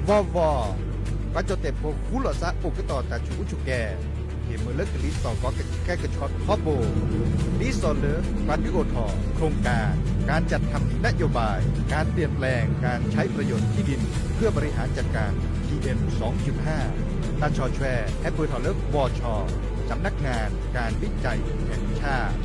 ဝီၢ်ဝီၢ်, ပှၤကၠီၣ်တဲၣ်ဖိဃူလိာ်သးအိၣ်ကတီၢ်တၢ်ဆူၣ်အူဆူၣ်ကဲ, ဟ့ၣ်မုာ်လၢကလံၤသီၣ်ဂီၤကဆှဲကဆှီထီဘိ, ဒ်သိးလၢပှၤဒုးအိၣ်ထီၣ် โครงการ การจัดทำนโยบาย การเปลี่ยนแปลงการใช้ประโยชน์ที่ดินเพื่อบริหารจัดการ พีเอ็ม สองจุดห้า ตาช่อแชร์ แฮะเปิดถอดเลิก วช สำนักงานการวิจัยแห่งชาติ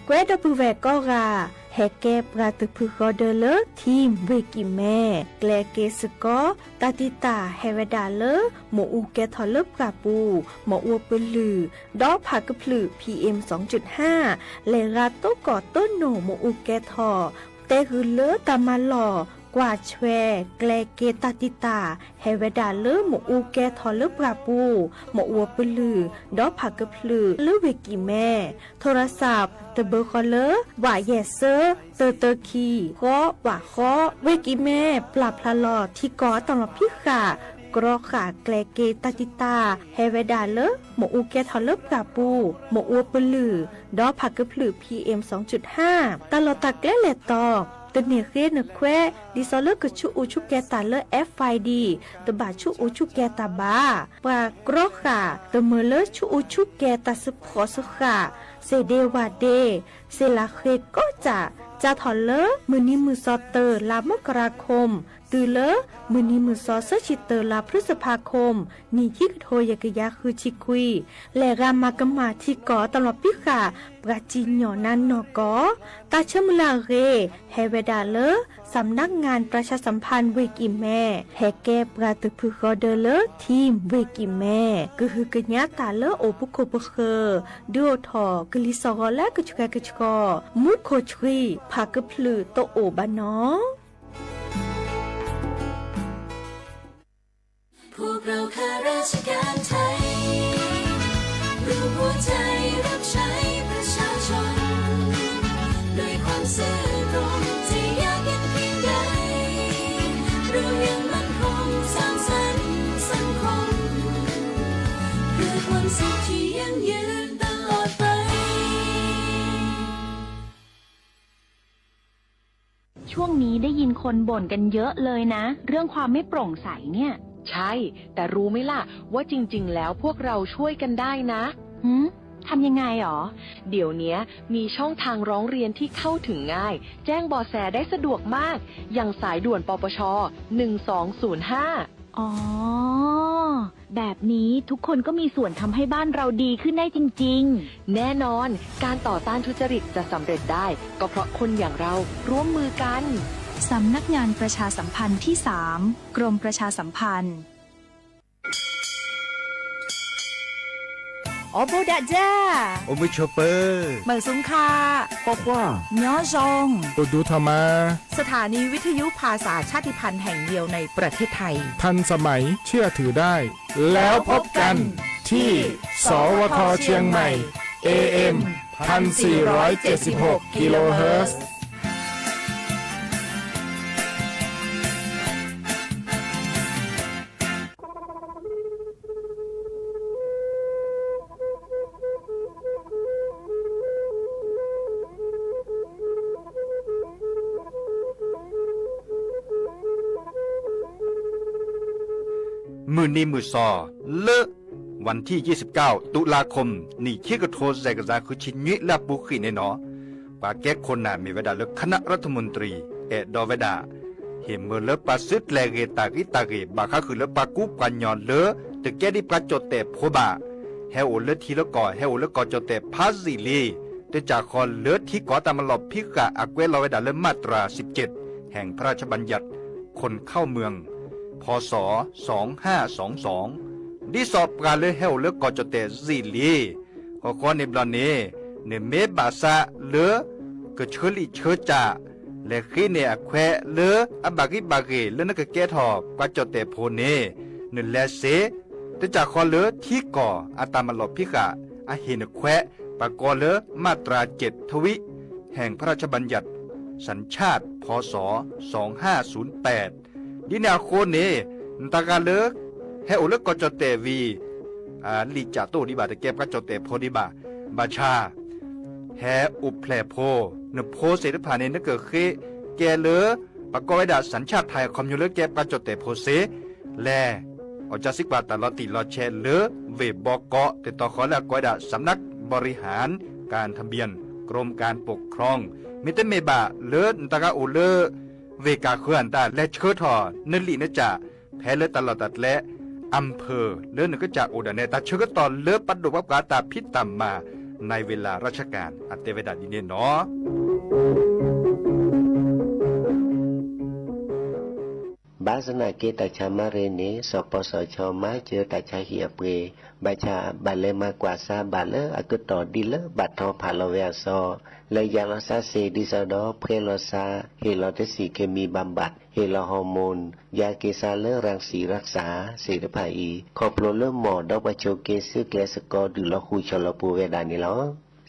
ကွဲဒီပုၢ်ဝဲၢ်ကိးဂၤ, ဟဲကဲပှၤတဖုဃီဒၢလၢ ထံၣ်ဝ့ၢ်ကံၢ်မဲ, ကျဲက့ၤစ့ၢ်ကီး တၢ်တံာ်တာ်ဟဲဝဲဒၣ်လၢ မ့ၣ်အူကဲထီၣ်လၢပှၢ်ပူၤ, မ့ၣ်အူပလုၢ်, ဒီးဖးကဖျၢၣ် PM စူၣ်ဟၣ်, လဲၤဂၤတိကီၢ်တိနိၣ်မ့ၣ်အူကဲထီၣ်, တဲဂုာ်လၢတၢ်မၤလီၢ် ကွၢ်ဆွဲ ကျဲက့ၤတၢ်တံာ်တာ် ဟဲဝဲဒၣ်လၢမ့ၣ်အူကဲထီၣ်လၢပှၢ်ပူၤ, မ့ၣ်အူပလုၢ်, ဒီးဖးကဖျၢၣ်လၢဝ့ၢ်ကံၢ်မဲ, ထိရစး တဘၢဃီလၢ ဝးယဲၢ်သၢ တၢတၢခံ ဃီ ဝးဃီ, ဝ့ၢ်ကံၢ်မဲ ပျၢ်ဖျါလီၤထံကီၢ်အတၢ်လီၢ်ဖံးဃာ်, ကြီဃာ်ကျဲက့ၤတၢ်တံာ်တာ် ဟဲဝဲဒၣ်လၢ မ့ၣ်အူကဲထီၣ်လၢပှၢ်ပူၤ, မ့ၣ်အူပလုၢ်, ဒီးဖးကဖျၢၣ် PM စူၣ်ဟၣ်, တၢ်လီၢ်တၢ်ကျဲလဲၤတီၤ, တန့ၢ်ဃ့နခွဲး, ဒ်သိးလၢကဆူၣ်အူဆူၣ်ကဲတၢ်လၢ FID တဘၣ်ဆူၣ်အူဆူၣ်ကဲတၢ်ဘၣ်. ပှၤကြီဃာ် တမၢလၢဆူၣ်အူဆူၣ်ကဲတၢ် စ့ၢ်ဖှီၣ်စ့ၢ်ဃာ်, စ့ၢ်ဒ့ဝးဒ့, စ့ၢ်လၢဃ့ကိးစၢ်, စးထီၣ်လၢမုၢ်နံၤမုၢ်သီ တၢ လါမကရၤခိၣ်, တုၤလၢမုၢ်နံၤမုၢ်သီ သၢဆံတၢ လါဖျုစဖါခိၣ်, နံၣ်ခံကထိယဲၢ်ကယၤဃုဆံခွံ, လဲၤဂၤမၤကမၣ်ထံကီၢ်အတၢ်လီၢ်ဖံးဃာ် ပှၤစံၣ်ညီၣ်နါနီၢ်ကီၢ်, တၢ်ဆၢမုၢ်လၢ်အဂ့ၢ် ဟဲဝဲဒၣ်လၢ สำนักงานประชาสัมพันธ์ ဝ့ၢ်ကံၢ်မဲ, ဟဲကဲပှၤတဖုဃီဒၢလၢ ထံၣ်ဝ့ၢ်ကံၢ်မဲ, ကဟုကညးတၢ်လၢအိၣ်ပခိၣ်ပဃၢၤ, ဒုးအိၣ်ထီၣ်ကလံၤသီၣ်ဂီၤလၢကဆှဲကဆှီ, မူခိၣ်ဆှံ, ဖးကဖျၢၣ်တအိၣ်ဘၣ်နီၤ พวกเราข้าราชการไทย รูปหัวใจรับใช้ประชาชน ด้วยความซื่อตรง จะยากเย็นเพียงใด เรายังมั่นคงสร้างสรรค์สังคม เพื่อความสุขที่ยั่งยืนตลอดไป ช่วงนี้ได้ยินคนบ่นกันเยอะเลยนะ เรื่องความไม่โปร่งใสเนี่ย ใช่ แต่รู้ไหมล่ะ ว่าจริงๆ แล้วพวกเราช่วยกันได้นะ หืม ทำยังไงหรอ เดี๋ยวเนี้ยมีช่องทางร้องเรียนที่เข้าถึงง่าย แจ้งเบาะแสได้สะดวกมาก อย่างสายด่วน ปปช หนึ่งสองศูนย์ห้า อ๋อ แบบนี้ทุกคนก็มีส่วนทำให้บ้านเราดีขึ้นได้จริงๆ แน่นอน การต่อต้านทุจริตจะสำเร็จได้ ก็เพราะคนอย่างเราร่วมมือกัน สำนักงานประชาสัมพันธ์ที่สาม กรมประชาสัมพันธ์ အိၣ်ဘူးဒးဒၢ, အိၣ်မုာ်ဆိးပၢၤ, မုာ်ဆူၣ်ခါ, ကွၢ်ကွၢ်, ညီယီၢ်, အိၣ်ဒူထီၣ်မး, สถานีวิทยุภาษาชาติพันธุ์แห่งเดียวในประเทศไทย ทันสมัย เชื่อถือได้ แล้วพบกันที่ สวท เชียงใหม่ เอเอ็ม พันสี่ร้อยเจ็ดสิบหก กิโลเฮิรตซ์ မုၢ်နံၤမုၢ်သီ လၢ วันที่ยี่สิบเก้า ตุลาคม နံၣ်ခံကထိ စဲးကစၢ် ဃုဆံနွံ လၢအပူၤကွံာ်န့ၣ်နီၤ, ပှၤကဲခိၣ်နၢ်မ့ၢ်ဝဲဒၣ်လၢ คณะรัฐมนตรี အဲၣ်ဒိးဝဲဒၣ် ဟ့ၣ်မုာ်လၢပှၤစုတလဲၤဂ့ၤတၢ်ဂံၢ်တၢ်ဂ့ၤ ဘၣ်ဃးဃုာ်လၢပှၤကူပှၤညီလၢ တကဲဒ်ပှၤကၠီၣ်တဲၣ်ဖိဘၣ်, ဟဲအိၣ်လၢထံလၢကီၢ် ဟဲအိၣ်လၢကီၢ်ကၠီၣ်တဲၣ်ဖးယံာ်လံ, တစၢ်ဃီလၢထံကီၢ်တၢ်မၤလီၢ်ဖံးဃာ်အကွဲးလီၤဝဲဒၣ်လၢ มาตราสิบเจ็ด แห่งพระราชบัญญัติ คนเข้าเมือง พ.ศ. สองห้าสองสอง ဒ်သိးပှၤလၢဟဲအိၣ်လၢကီၢ်ကၠီၣ်တဲၣ်ယံာ်လံ ဃီဃီန့ၣ်ဘျီန့ၣ် နမ့ၢ်ဘၣ်ဆၣ်လၢ ကဆၢလံာ်ဆၢစၢ် လဲၤဃ့န့ၢ်အခွဲးလၢအဘၣ်ဂံၢ်ဘၣ်ဂ့ၤလၢနကကဲထီၣ်ပှၤကၠီၣ်တဲၣ်ဖိန့ၣ် နလဲၤစ့ၢ်, တစၢ်ဃီလၢထံကီၢ်အတၢ်မၤလီၢ်ဖံးဃာ် အဟ့ၣ်နခွဲး ပှၤကိးလၢ มาตราเจ็ด ทวิ แห่งพระราชบัญญัติ สัญชาติ พ.ศ. สองห้าศูนย์แปด ဒ်န့ၣ်အဃိန့ၣ် နတၢ်ဂၤလၢ ဟဲအိၣ်လၢကီၢ်ကၠီၣ်တဲၣ်ဝံၤ လံာ်စၢ်တအိၣ်ဒံးဘၣ် တကဲပှၤကၠီၣ်တဲၣ်ဖိဒံးဘၣ်, ဘၣ်ဆၣ် ဟဲအိၣ်ဖျဲၣ်ဖိ, နဖိသ့ၣ်တဖၣ်န့ၣ် နကဃ့ကဲလၢ ပကိးဝဲဒၣ် สัญชาติไทย အခီပညီလၢကဲပှၤကၠီၣ်တဲၣ်ဖိသ့, လဲၤ အီၣ်ကၢစံကွၢ်တၢ်လီၤတံၢ်လီၤဆဲးလၢ ဝ့ၢ်ဘီကီး တတီၤဃီလၢအကိးဝဲဒၣ် สำนักบริหารการทะเบียน กรมการปกครอง, မ့တမ့ၢ်ဘၣ်လၢနတၢ်ဂၤအိၣ်လၢ ဝ့ၢ်ကၢဃၢၤအတၢ် လဲၤဆှၢထီၣ်နလံာ်နကၠၣ် ဖဲလၢတၢ်လီၢ်တၢ်ကျဲ อำเภอ လၢနကစၢ်အိၣ်ဒၣ်နဲ တၢ်ဆၢကတီၢ်လၢပဒိၣ်ပှၤပှၤတၢ်ဖံးတၢ်မၤ ในเวลาราชการ အတဲဝဲဒၣ်ဒ်န့ၣ်နီၤ. ဘၣ်ဆၣ်သနာ်က့ တၢ်ဆါမၤရ့န့ၣ် စီၤပီစီၤဆၠီ မၤစၢၤတၢ်ဆါဟံၣ်အပှ့ၤ, ဘၣ်ဆၣ်ဘၣ်လဲၤမၤကွၢ်စါဘၣ်လၢအကတီၢ်ဒ်လၢဘၣ်ထီၣ်ဖးလီၤဝဲအစီၤ, လၢယၤလီၤစါစ့ၢ်ဒ်သိးဒီး ဖှဲလီၤစါ ဟ့ၣ်လီၤတဆံး เคมีบำบัด ဟ့ၣ်လီၤ ฮอร์โมน ယၤက့ၤစါလၢ รังสีรักษา သ့ၣ်တဖၣ်အံၤ ခီဖျိလၢမီၢ်ဒီးပှၤဆိးက့ စုကျဲသကိး ဒုးလီၤဃုာ်ဆီၣ်လီၤပူၤဝဲဒၣ်န့ၣ်လီၤ.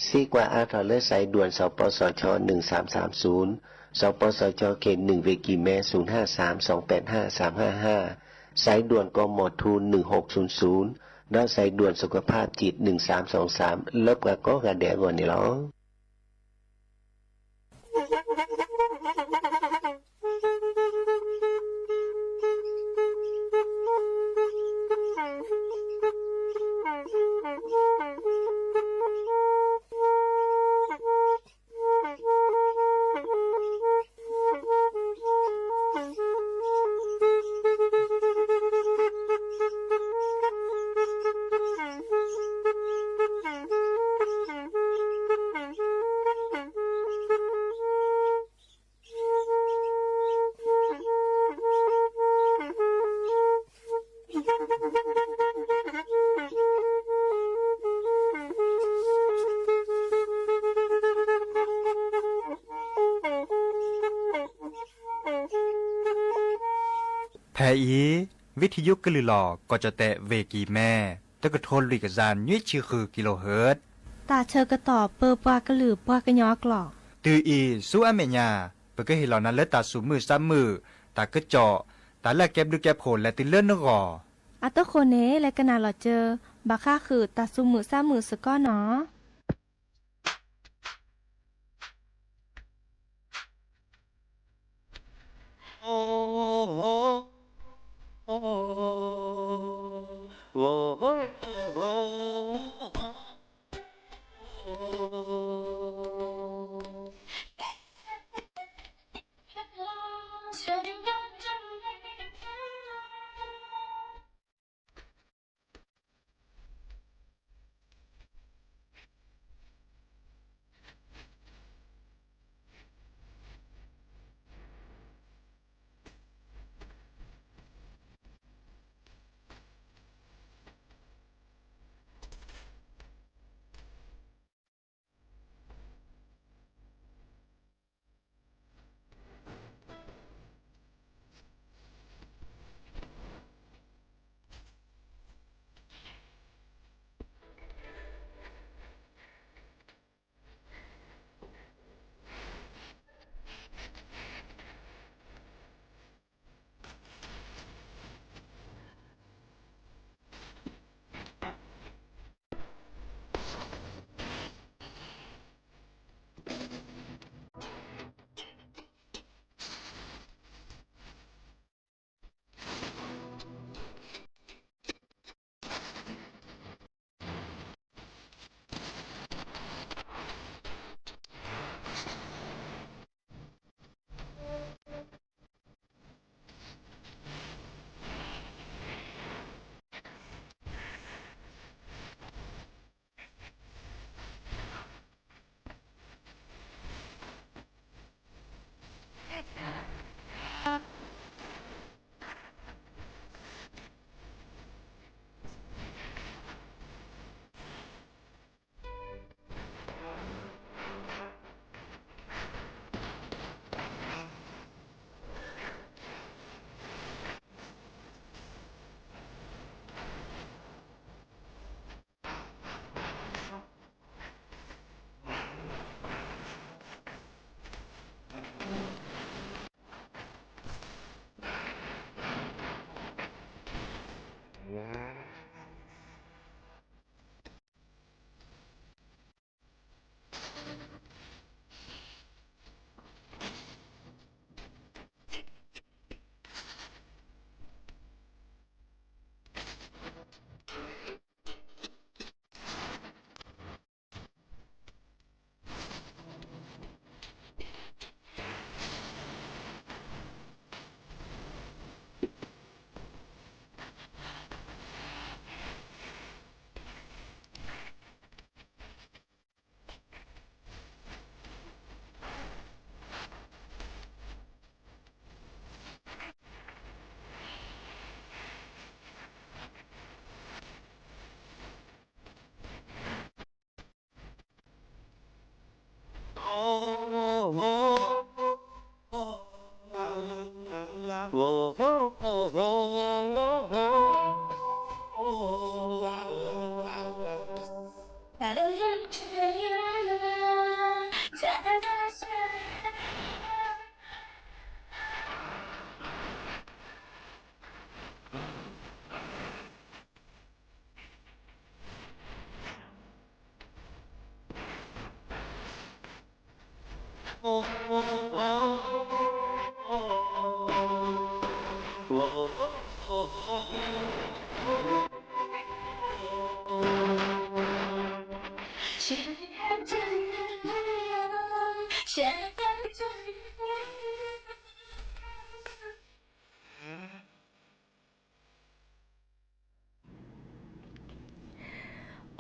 စံးကွၢ်အါထီၣ်လၢ สายด่วน စီၤပီစီၤဆၠီ หนึ่งสามสามศูนย์, စီၤပီစီၤဆၠီ เขตหนึ่ง ဝ့ၢ်ကံၢ်မဲ ศูนย์ห้าสามสองแปดห้าสามห้าห้า, สายด่วน กมท หนึ่งหกศูนย์ศูนย์ ဒီး สายด่วนสุขภาพจิต หนึ่งสามสองสาม လၢပှၤကိးဂၤဒဲးအဂီၢ်န့ၣ်လီၤ. ဖဲအံၤ ဝံထံယိကလုၢ်လီၢ် ကီၢ်ကၠီၣ်တဲၣ် ဝ့ၢ်ကံၢ်မဲ တကထိလွံၢ်ကယၤနွံဆံဃု kilohertz တၢ်ဆၢကတီၢ်ပၢပှၤကလုာ်ပှၤကညီအကျိာ်, တုၤအံၤဆူအမဲာ်ညါ ပကဟ့ၣ်လီၤနၤလၢတၢ်သူၣ်မုာ်သးမုာ်, တၢ်ကစီၣ်, တၢ်လၢအကဲဘျုးကဲဖှိၣ်လဲၤတုၤလၢနဂီၢ်. အတဃိန့ၣ် လဲၤကနၣ်လီၤစၢၤ ဘၣ်ဃးဃုာ်တၢ်သူၣ်မုာ်သးမုာ်စ့ၢ်ကီးနီၤ.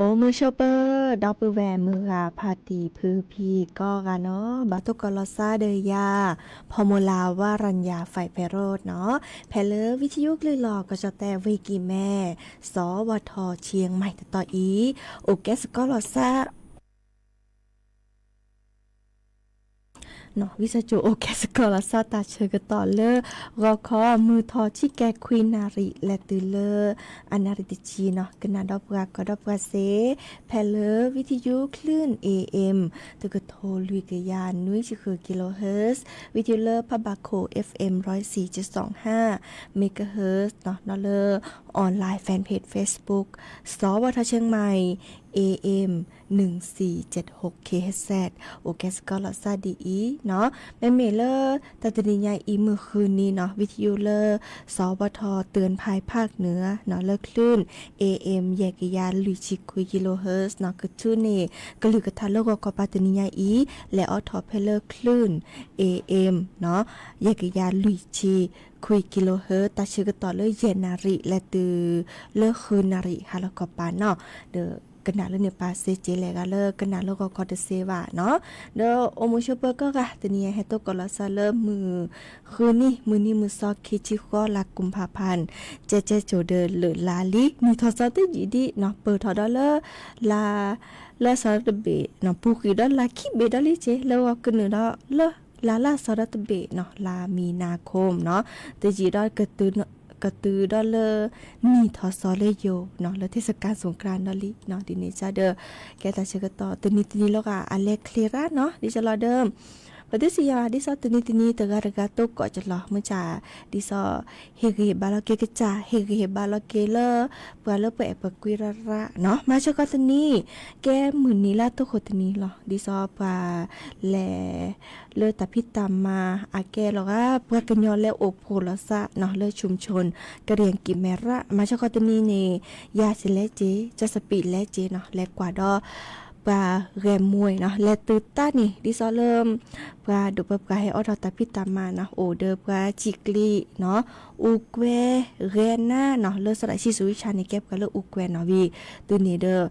အိၣ်မုာ်ဆိးပၢၤ ဒီပုၢ်ဝဲၢ်မုၢ်ဂၤဖါတံၢ်ဖုဖံကိးဂၤနီၤ, ဘၣ်တိၢ်ကီးလီၤစၢ်ဒီးယၤ ဖီမူလၤဝါရၤညါ ဖဲးဖဲးရိးနီၤ, ဖဲလၢဝံထယိကလုၢ်လီၤကီၢ်ကၠီၣ်တဲၣ် ဝ့ၢ်ကံၢ်မဲ စီၤဝါထီၣ် ဆံမံၤတတီၤအံၤ အိၣ်ကဲစ့ၢ်ကီးလီၤစၢ် နီၤ ဝံသးစူၤအိၣ်ကဲစ့ၢ်ကီးလီၤစၢ် တၢ်ဆၢကတီၢ်လၢ ဂီၤခီ မုၢ်ထီၣ် ဆံကဲခွံနၣ်ရံၣ် လဲၤတုၤလၢ အနၣ်ရံၣ်တဆံနီၤ, ကနၣ်ဒီးပှၤ ကီးဒီးပှၤစ့ၢ် ဖဲလၢဝံထယိကလုၢ် A M တကထိလွံၢ်ကယၤနွံဆံဃု kilohertz, ဝံထယိလၢဖးဘၣ်ခိၣ် F M ร้อยสี่จุดสองห้า megahertz နီၤ, ဒီးလၢ online fan page Facebook စီၤဝါထီၣ် ဆံမံၤ A M หนึ่งสี่เจ็ดหก kilohertz အိၣ်ကဲစ့ၢ်ကီးလီၤစၢ်ဒ်အံၤနီၤ, မ့မ့ၢ်လၢ တၢ်တနံၤညါအံၤမုၢ်ဃုနံၤနီၤ, ဝံထယိလၢ စီၤဝါထီၣ် เตือนภัยภาคเหนือ နီၤ လၢคลื่น A M ယဲၢ်ကယၤလွံၢ်ဆံခွံ kilohertz နီၤ, ကထုးန့ၢ် ကလုၢ်ကထါလၢဂီၤခီပၤတနံၤညါအံၤ လဲၤအိးထီၣ်ဖဲလၢคลื่น A M နီၤ ယဲၢ်ကယၤလွံၢ်ဆံခွံ kilohertz တၢ်ဆၢကတီၢ်လၢယဲၢ်နၣ်ရံၣ် လဲၤတုၤလၢဃုနၣ်ရံၣ်ဟါလီၤခီပၤနီၤ, ဒီးကနၣ်လၢန့ၣ်ပာ်စ့ၢ်ကီး လၢဂၤလၢကနၣ်လၢဂီၤခီတသ့ဘၣ်နီၤ, ဒီးအိၣ်မုာ်ဆိးပၢၤကိးဂၤ တနံၤအံၤဟဲတိၢ်ကီးလီၤစၢ်လၢမုၢ်ဃုနံၤ မုၢ်နံၤမုၢ်သီ ခံဆံဃိး လါကုမ်ဖးဖန်း ကဲကဲစိၤဒီးလၢလါလံ နံၣ်ထီၣ်သီတယံာ်ဒံးနီၤ, ပၢၢ်ထီၣ်ဒီးလၢ လါ လၢအသီတဘ့ၣ်နီၤ, ပူၤကွံာ်ဒီးလါခံဘ့ၣ်ဒီးလံက့ၤ လၢဂီၤကနုာ်ဒီးလၢ လါလၢအသီဒီးတဘ့ၣ်နီၤ, လါမံၤနၤခိၣ်နီၤ, တယံာ်ဒီး ကတုၤဒီးလၢ နံၣ်ထီၣ်သီလၢယိာ်နီၤ, လၢ เทศกาลสงกรานต์ ဒီးလံနီၤ, ဒ်န့ၣ်ကဒီး ကဲတၢ်ဆၢကတီၢ် တနံၤတနံၤလီၤဂာ် အလဲၤချ့ရၣ်နီၤ, ဒ်သိးလီၤဒီး ပသ့ၣ်စံးယၤ ဒ်သိးတနံၤတနံၤတဂၤတဂၤတိၢ်ကီးကလီၤ မ့ၢ်က ဒ်သိး ဟ့ၣ်ဂံၢ်ဟ့ၣ်ဘါလီၤက့ၤကစၢ် ဟ့ၣ်ဂံၢ်ဟ့ၣ်ဘါလီၤက့ၤလၢ ပှၤလၢပအဲၣ်ပကွံရၣ်ရၣ်နီၤ, မၤဆၢကတီၢ်တနံၤ ကဲမုၢ်နံၤလၢအတိၢ်ဃိတနံၤလီၤ, ဒ်သိးပှၤလဲၤ လၢတၢ်ဖံးတၢ်မၤအကဲလီၤဂာ် ပှၤကညီလဲၤအိၣ်ဖှိၣ်လီၤစၢ်နီၤ, လၢ ชุมชน ကရံၣ်ကံၢ်မဲရၣ် မၤဆၢကတီၢ်တနံၤန့ၣ် ယၤစ့ၢ်လဲၤက့ၤ ကၠီစပံးလဲၤက့ၤနီၤ, လဲၤကွၢ်ဒီး ပှၤဂဲၤမှဲနီၤ, လဲၤတုၤတၢ်န့ၣ် ဒ်သိးလၢ ပှၤဒိၣ်ပှၤပှၢ်ဟဲအိးထီၣ်တၢ်ဖံးတၢ်မၤနီၤ, အိၣ်ဒီးပှၤစံၣ်ကျံနီၤ, အူကွဲ ဂဲၤနါနီၤ, လၢစီၤဒၣ်ဆံးစူၤဝံဆါန့ၣ် ကဲပှၤလၢအူကွဲနီၤ, ဝံၤတုၤန့ၣ်ဒီး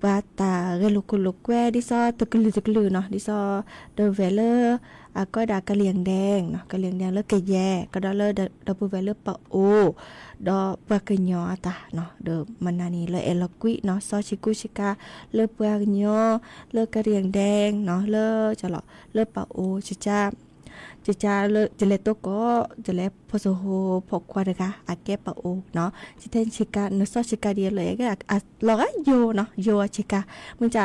ပှၤတၢ်ဂဲၤလိာ်ခိၣ်လိာ်ကွဲ ဒ်သိးတကလုာ်တကလုာ်နီၤ, ဒ်သိး ဒီးဝဲလၢ အကီဒၣ်ကလံၣ်ဒဲးနီၤ, ကလံၣ်ဒဲးလၢကယဲၢ် ကဒီးလၢ ဒီပုၢ်ဝဲၢ်လၢပအိၣ် ဒီးပှၤကညီအတၢ်နီၤ, ဒီးမနုၤန့ၣ်လၢအဲၣ်လီၤကွံနီၤ, စီဆှံကူဆှံကါ လၢပှၤကညီ လၢကရံၣ်ဒဲးနီၤ, လၢ လၢပအိၣ် ကက လၢ ယလဲၤတိၢ်ကီး ယလဲၤဖိစိၤဖိခွါတဂၤ အကဲပအိၣ်နီၤ, ဆံထဲဆံကါ နစီဆံကါဒ်လဲၣ် လီၤဂာ်ယိာ်နီၤ, ယိာ်အဆံကါ, မ့ၢ်က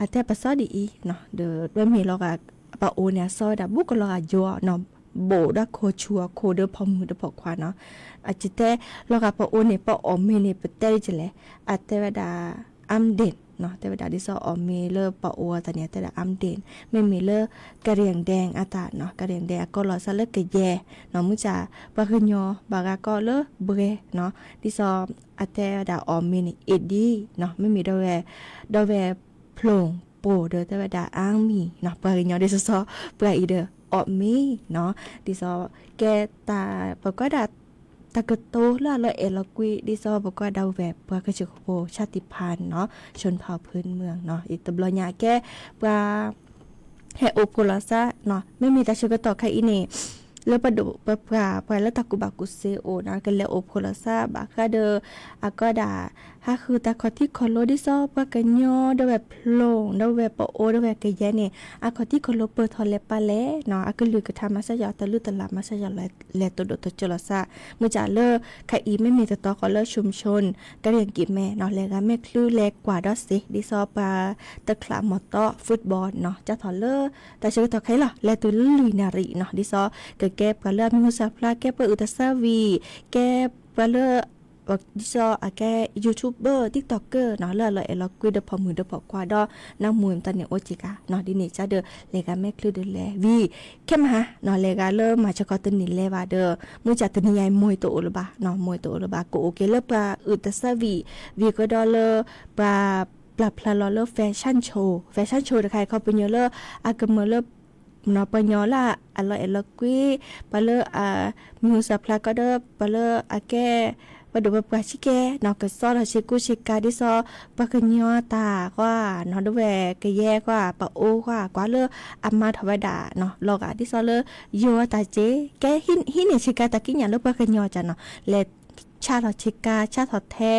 အတဲပစီဒ်အံၤနီၤ, ဒီးဒွဲၣ်မ့ၢ်လီၤဂာ် ပအိၣ်န့ၣ် အစီဝဲဒၣ် ဘူးကလီၤဂာ်ယိာ်နီၤ, ဘူးဒီးခိၣ်ဆူၣ်အခိၣ်ဒီးဖိမုၣ်ဒီးဖိခွါနီၤ, အဆံတဲ လီၤဂာ်ပအိၣ်န့ၣ် ပအီၣ်မ့ၤန့ၣ် ပတဲဒ်လဲၣ်, အတဲဝဲဒၣ် အၣ်ဒ့ၣ်နီၤ, တဲဝဲဒၣ်ဒ်သိးအီၣ်မ့ၤလၢပအိၣ်အတၢ်န့ၣ် အတဲဒၣ် အၣ်ဒ့ၣ်, မ့မ့ၢ်လၢ ကရံၣ်ဒဲးအတၢ်နီၤ, ကရံၣ်ဒဲးအကီလီၤစၢ်လၢကယဲၢ်နီၤ, မ့ၢ်က ပှၤကညီဘၣ်ဂၤကီလၢဘှဲနီၤ, ဒ်သိး အတဲဝဲဒၣ်အီၣ်မ့ၤန့ၣ် အ့ၣ်ဒံနီၤ, မ့မ့ၢ်ဒီးဝဲ ဒီးဝဲ ဖျိၣ်ပိၢ်ဒီးတဲဝဲဒၣ် အါမံၤနီၤ, ပှၤကညီဒ်သိးသိး ပှၤအံၤဒီးအီၣ်မ့ၤနီၤ, ဒ်သိး ကဲတၢ် ပကွၢ်ဒၣ် တၢ်ကတိၤလၢအလီၤအဲၣ်လီၤကွံ ဒ်သိးပကွၢ်ဒၣ်ဝဲ ပှၤကစၢၢ်ခိၣ်ဖိ ชาติพันธุ์နီၤ, ชนเผ่าพื้นเมืองနီၤ, အံၤတဘျီညါကဲ ပှၤ ဟဲအိၣ်ဖှိၣ်လီၤစၢ်နီၤ, မ့မ့ၢ်တၢ်ဆၢကတီၢ်ခဲအံၤန့ၣ် လၢပဒိၣ်ပပှၢ် ပှၤလၢတၢ်ကူၣ်ဘၣ်ကူၣ်သ့အိၣ်နီၤ ကလဲၤအိၣ်ဖှိၣ်လီၤစၢ်ဘၣ်ဃးဒီး အကီဒၣ် ဟးဃုတၢ်ခီၣ်ထံးခီၣ်လိၤ ဒ်သိးပှၤကညီ ဒီးဝဲဖျိၣ် ဒီးဝဲပအိၣ် ဒီးဝဲကယဲၢ်န့ၣ် အခီၣ်ထံးခီၣ်လိၤပၢၢ်ထီၣ်လဲၤပာ်လဲၣ်နီၤ, အကလုၢ်ကထါမၤစၢၤယၤ တလုၢ်တလၢ်မၤစၢၤယၤ လဲၤတိၢ်ဒိၣ်တိၢ်ကၢလီၤစၢ်, မ့ၢ်ကလၢ ခဲအံၤမ့မ့ၢ်တတီၤဃီလၢ ชุมชน ကရံၣ်ကံၢ်မဲနီၤ လဲၤဂၤမဲာ်ချုးလဲၤကွၢ်ဒီးစ့ၢ် ဒ်သိးပှၤတချးမီၤတီ football နီၤ ကၢ်ထီၣ်လၢ တၢ်ဆၢကတီၢ်ခဲအံၤလီၤ လဲၤတုၤလၢလွံၢ်နၣ်ရံၣ်နီၤ ဒ်သိး ကကဲပှၤလၢအမံၤဟူသၣ်ဖျါ ကဲပှၤအုၣ်တၢ်သၣ်ဝံၤ ကဲပှၤလၢ ဒ်သိးအကဲ YouTuber TikToker နီၤ လၢအလီၤအဲၣ်လီၤကွံဒီးဖီၣ်မုၢ်ဒီးဖီၣ်ကွၢ်ဒီး နၢ်မူတၢ်န့ၣ်အိၣ်က့ၤကါနီၤ ဒ်န့ၣ်ကဒီး လဲၤဂၤမဲာ်ချံဒီးလဲၤဝံၤ ခဲမဟါနီၤ လဲၤဂၤလၢမၤဆၢကီးတန့ၢ်လဲၤဘၣ်ဒီး မုၢ်ကတနံၤညါအံၤ မိၢ်တအိၣ်လၢၤဘၣ်နီၤ မိၢ်တအိၣ်လၢၤဘၣ် ကအိၣ်က့ၤလၢပှၤအုၣ်သဆၢဝံၤ ဝံၤကဒီးလၢ ပှၤပျၢ်ဖျါလီၤလၢ fashion show fashion show တခါအံၤ ခီပညီလၢ အကမၢလၢ ပှၤကညီလၢအလီၤအဲၣ်လီၤကွံ ပှၤလၢအမံၤဟူသၣ်ဖျါကဒီး ပှၤလၢအကဲ ပှၤဒိၣ်ပှၤပှၢ်ဆံးကဲနီၤ ကစီၣ်ထီၣ်ဆ့ကူဆ့ကၤဒ်သိး ပှၤကညီတၢ်ကွၢ်နီၤ ဒဝဲၢ်ကယဲၢ်ကွၢ် ပအိၣ်ကွၢ် ကွၢ်လၢအမၤထီၣ်ဝဲဒၣ်နီၤ လီၤဂာ်ဒ်သိးလၢ ယိၤအတၢ်စ့ ကဲဟံးန့ၢ်ဆ့ကၤတၢ်ကံးညာ်လၢပှၤကညီကနီၤ လဲၤ ဆါထီၣ်ဆ့ကၤ ဆါထီၣ်ထဲ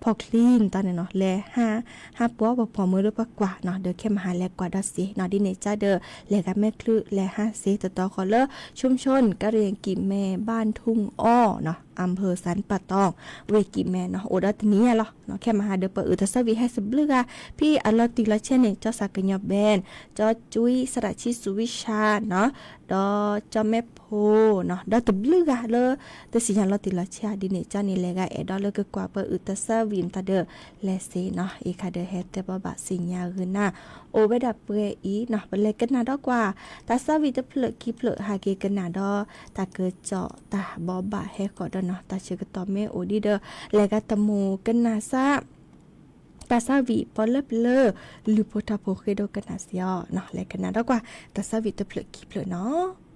ဖီၣ်ချံတၢ်န့ၣ်နီၤ လဲၤ ဟးပှၤပှၤဖီၣ်မုၢ်လၢပှၤကွၢ်နီၤ ဒီးခဲမဟါလဲၤကွၢ်ဒီးစ့နီၤ ဒ်န့ၣ်ကဒီး လဲၤဂၤမဲာ်ချံ လဲၤဟါစ့တတီၤဃီလီၤလၢ ชุมชนกะเหรี่ยงกะแหม่บ้านทุ่งอ้อနီၤ อำเภอสันป่าตอง ဝ့ၢ်ကံၢ်မဲနီၤ အိၣ်ဒီးတနံၤညါလီၤ ခဲမဟါဒီးပှၤအုၣ်သဆၢဝံၤဟဲစံးဘျုးဂၤ ဖဲအလီၤတံၢ်လီၤဆဲးန့ၣ် ကၠီၣ်စၣ်ကညီဘဲၣ် ကၠီၣ်ကွံ စရးဆံ စူဝံၡါနီၤ ဒီးကၠီၣ်မဲာ်ဖိနီၤ ဒီးတဘျုးဂၤလၢ တသ့ၣ်ညါလီၤတံၢ်လီၤဆဲး ဒ်န့ၣ်ကန့ၣ် လဲၤဂၤအဲၣ်ဒိးလၢကကွၢ်ပှၤအုၣ်သဆၢဝံၤမတၤဒီး လဲၤစ့နီၤ အံၤခါဒီးဟဲတဲဘိးဘၣ်သ့ၣ်ညါဂ့ၤနၤ အိၣ်ဝဲဒၣ်ပှဲၤအံၤနီၤ ပလဲၤကနၣ်ဒီးကွၢ် သဆၢဝံၤတဖျၢၣ်ခံဖျၢၣ် ဟးက့ၤကနၣ်ဒီး တၢ်ကစီၣ်တၢ်ဘိးဘၣ်ဟဲဃီၤဒီးနီၤ တၢ်ဆၢကတီၢ်မ့ၢ်အိၣ်ဒံးဒီး လဲၤဂၤတမူးကနၣ်စၢ် သဆၢဝံၤပီလၢပျၢၤ လုၢ်ဖိထါဖိဃ့ဒိကနၣ်စ့အီၤနီၤ လဲၤကနၣ်ဒီးကွၢ် သဆၢဝံၤတဖျၢၣ်ခံဖျၢၣ်နီၤ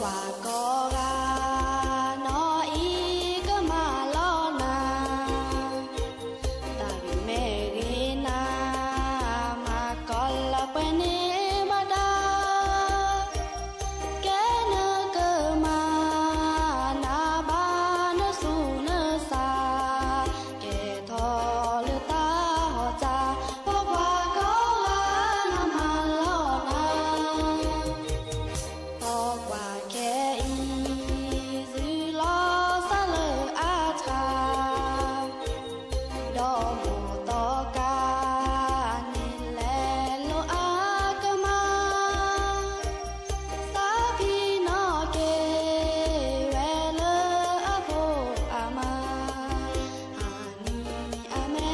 ကိးဂၤနီၢ်အံၤကမၤလီၤနၤ, တၢ်ဂ့ၢ်မ့ၢ်ဂ့ၤနၤ, မၤကီးလၢပှဲၤန့ၣ်ဘၣ်တၢ်, ကဲနကမၤနၤဘၣ်နသူၣ်နသး, ကဲထီၣ်လၢတၢ်ဟီၣ်စၢ်, ဖိခွါကိးဂၤနီၢ်မၤလီၤနၤ သီကွၢ်ခဲအံၤ သုလီၤစၢ်လၢအထါ, ဒီးမိၢ်သီကါန့ၣ် လဲၤလိာ်အကမၢ်, သးဖံနီၢ်က့ၤဝဲလၢအဖိအမါ အနံၤအမဲ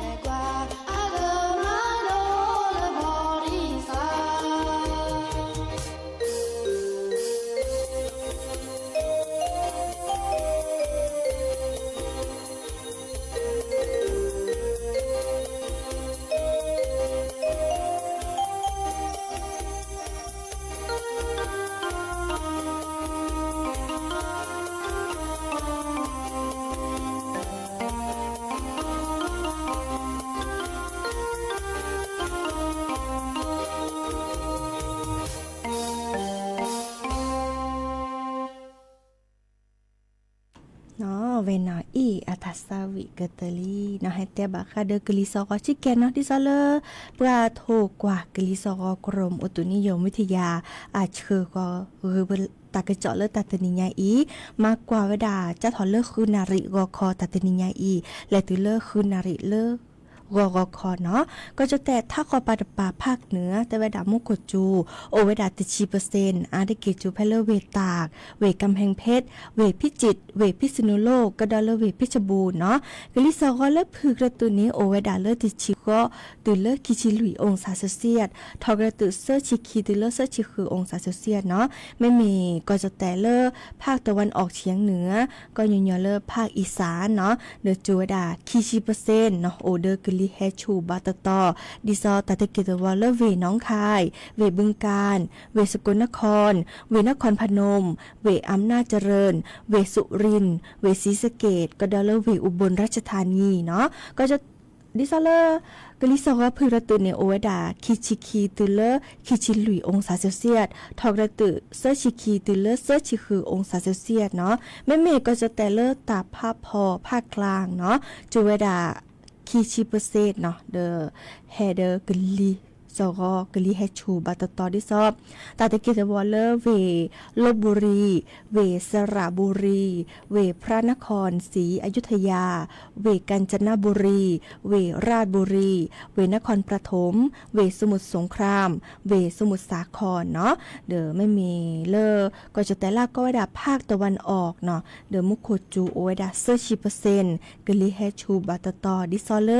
လဲၤကွၢ် အကမၢ်ဒိၣ်လၢဘီဒံစၢ် နီၢ်ဝဲနီၢ်အံၤ အတၢ်သးဝံၣ်ကတၢၢ်လံနီၢ် ဟဲတဲဘၣ်ဃးဒီးကလံၤစီၤဂီၤဆံးကဲနီၢ် ဒ်သိးလၢ ပှၤထိၣ်ကွၢ်ကလံၤစီၤဂီၤ ကရၢၢ်အိၣ်တုးနံၣ်ယိၤမ့ၢ်ထံယၤ အဆှၢဂီၤဂ့ၤဝဲတၢ်ကစီၣ်လၢတၢ်တနံၤညါအံၤ မၤကွၢ်ဝဲဒၣ် ကၢ်ထီၣ်လၢဃုနၣ်ရံၣ်ဂီၤခီတၢ်တနံၤညါအံၤ လဲၤတုၤလၢဃုနၣ်ရံၣ်လၢ ဂီၤဂီၤခီနီၢ် ကီၢ်ကၠီၣ်တဲာ်ထးခီပၤတပၤဖးနၢၤ တဲဝဲဒၣ်မူခိၣ်စူၤ အိၣ်ဝဲဒၣ်တဆံပၢၢ်စ့ၣ် အါတက့ၢ်စူၤဖဲလၢဝ့ၢ်တၢ် ဝ့ၢ်ကၣ်ဖဲၣ်ဖ့း ဝ့ၢ်ဖံးစံး ဝ့ၢ်ဖံးစနူလိၣ် ကဒီးလၢဝ့ၢ်ဖ့းစဘူၣ်နီၢ် ကလံၤစီၤဂီၤလၢဖုၣ်ကရၢတုၤန့ၣ် အိၣ်ဝဲဒၣ်လၢတဆံဃီ တုၤလၢခံဆံလွံၢ် အောင်ศา်စဲးစဲး ထီၣ်ကရၢတုၤသၢဆံခံတုၤလၢသၢဆံဃု အောင်ศာ်စဲးစဲးနီၢ် မ့မ့ၢ်ကီၢ်ကၠီၣ်တဲာ်လၢ ဖးတဝၢၣ်အီၣ်ဆံးနုာ် ကညီညီလၢဖးအံၣ်စၣ်နီၢ် ဒီးစူၤဝဲဒၣ်ခံဆံပၢၢ်စ့ၣ်နီၢ် အိၣ်ဒီးကလံၤဟဲဆူၣ်ဘၣ်တတီၤ ဒ်သိးတၢ်တက့ၢ်တဝီၤလၢဝ့ၢ်หนองคาย ဝ့ၢ်บึงกาฬ ဝ့ၢ်สกลนคร ဝ့ၢ်นครพนม ဝ့ၢ်อำนาจเจริญ ဝ့ၢ်สุรินทร์ ဝ့ၢ်ศรีสะเกษ ကဒီးလၢဝ့ၢ်อุบลราชธานีနီၢ် ကီၢ်ကၠီၣ်တဲာ် ဒ်သိးလၢ ကလံၤစီၤဂီၤဖုၣ်ကရၢတုၤန့ၣ် အိၣ်ဝဲဒၣ်ခံဆံခံတုၤလၢခံဆံလွံၢ် အောင်ศာ်စဲးစဲး ထီၣ်ကရၢတုၤသၢဆံခံတုၤလၢသၢဆံဃု အောင်ศာ်စဲးစဲးနီၢ် မ့မ့ၢ်ကီၢ်ကၠီၣ်တဲာ်လၢတၢ်ဖးဖီဖးကျါနီၢ် စူၤဝဲဒၣ် ခံဆံပၢၢ်စ့ၣ်နီၢ် ဒီးဟဲဒီးကလံၤစီၤဂီၤ ကလံၤဟဲဆူၣ်ဘၣ်တတီၤဒ်သိး တၢ်တက့ၢ်တဝီၤလၢဝ့ၢ် ลพบุรี ဝ့ၢ်สระบุรี ဝ့ၢ်พระนครศรีอยุธยา ဝ့ၢ်กาญจนบุรี ဝ့ၢ်ราชบุรี ဝ့ၢ်นครปฐม ဝ့ၢ်สมุทรสงคราม ဝ့ၢ်สมุทรสาครနီၢ် ဒီးမ့မ့ၢ်လၢ ကီၢ်ကၠီၣ်တဲာ်လၢကိးဝဲဒၣ်ဖးတဝၢၣ်အီၣ်နီၢ် ဒီးမူခိၣ်စူၤအိၣ်ဝဲဒၣ်သၢဆံပၢၢ်စ့ၣ် ကလံၤဟဲဆူၣ်ဘၣ်တတီၤ ဒ်သိးလၢ